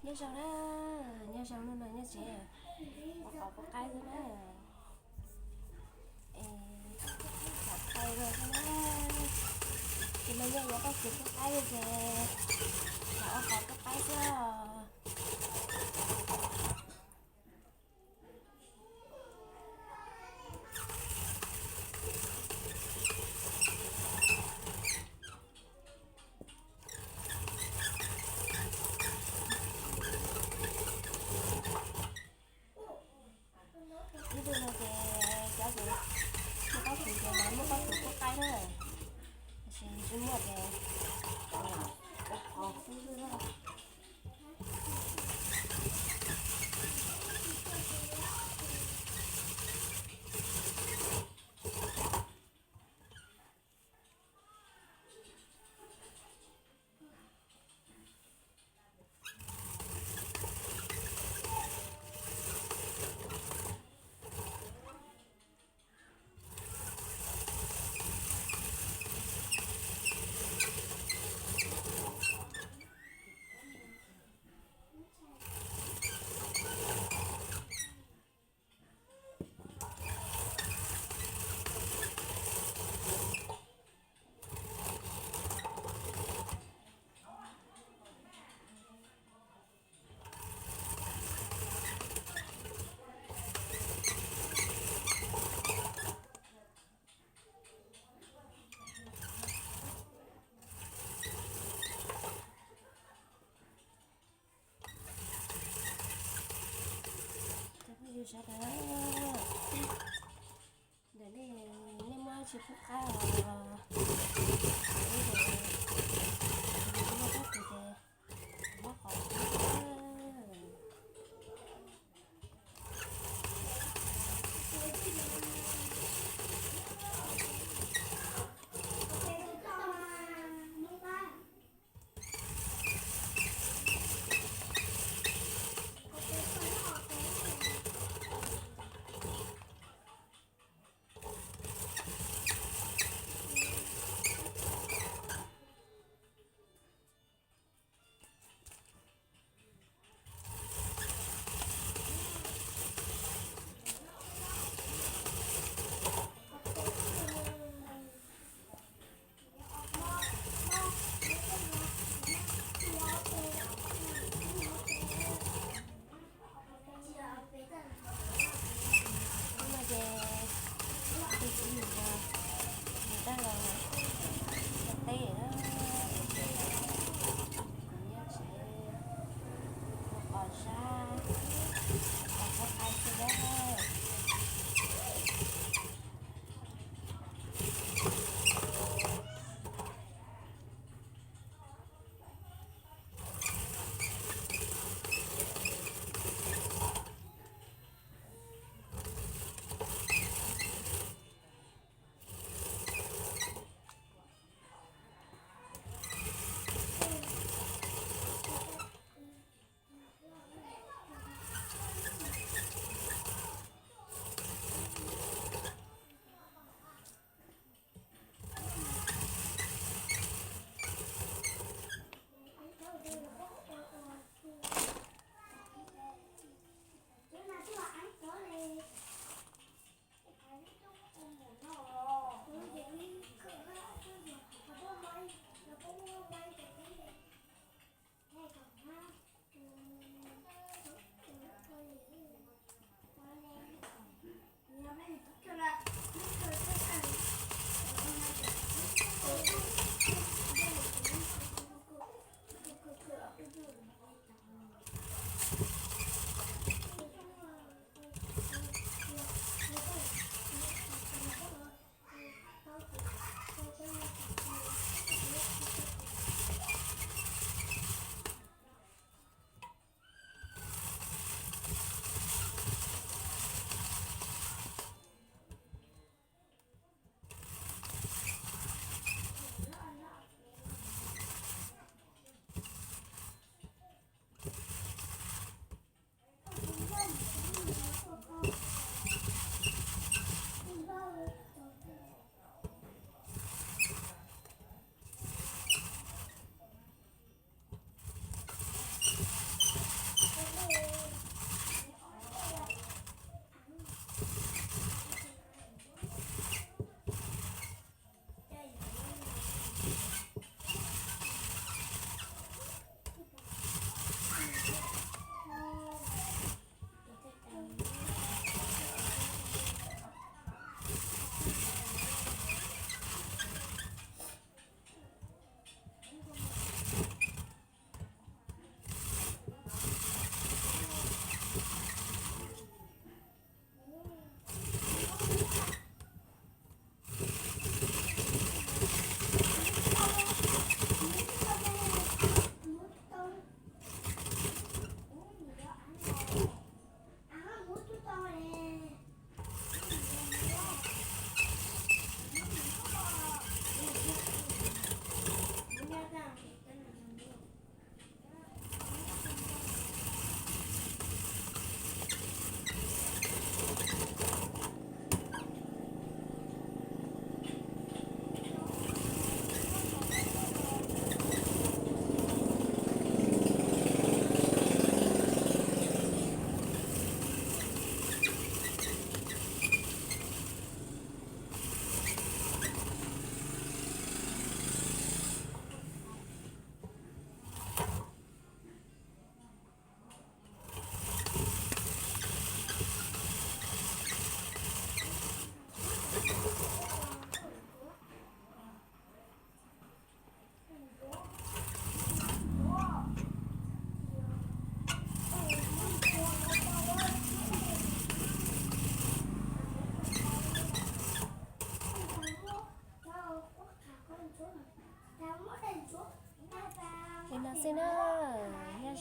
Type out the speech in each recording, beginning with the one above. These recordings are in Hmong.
Nyob zoo na, nyob zoo hnub no nyob tsev, ua qhov kub qaib xwb na. Es, ua qhov kub qaib xwb na. Ces no nyob yuav pab kub qaib ces, ua qhov kub qaib xwb os. Ib tug no ces cov ces muaj pob kws ces lawv muaj pob kws kub qaib na, tab sis tsis muaj ces ua qhov kub xwb. Cov phooj ywg sawv daws, ntawm nej, nej muab tsis pub qaib os, muab pob kws ces muab qhov kub.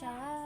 yog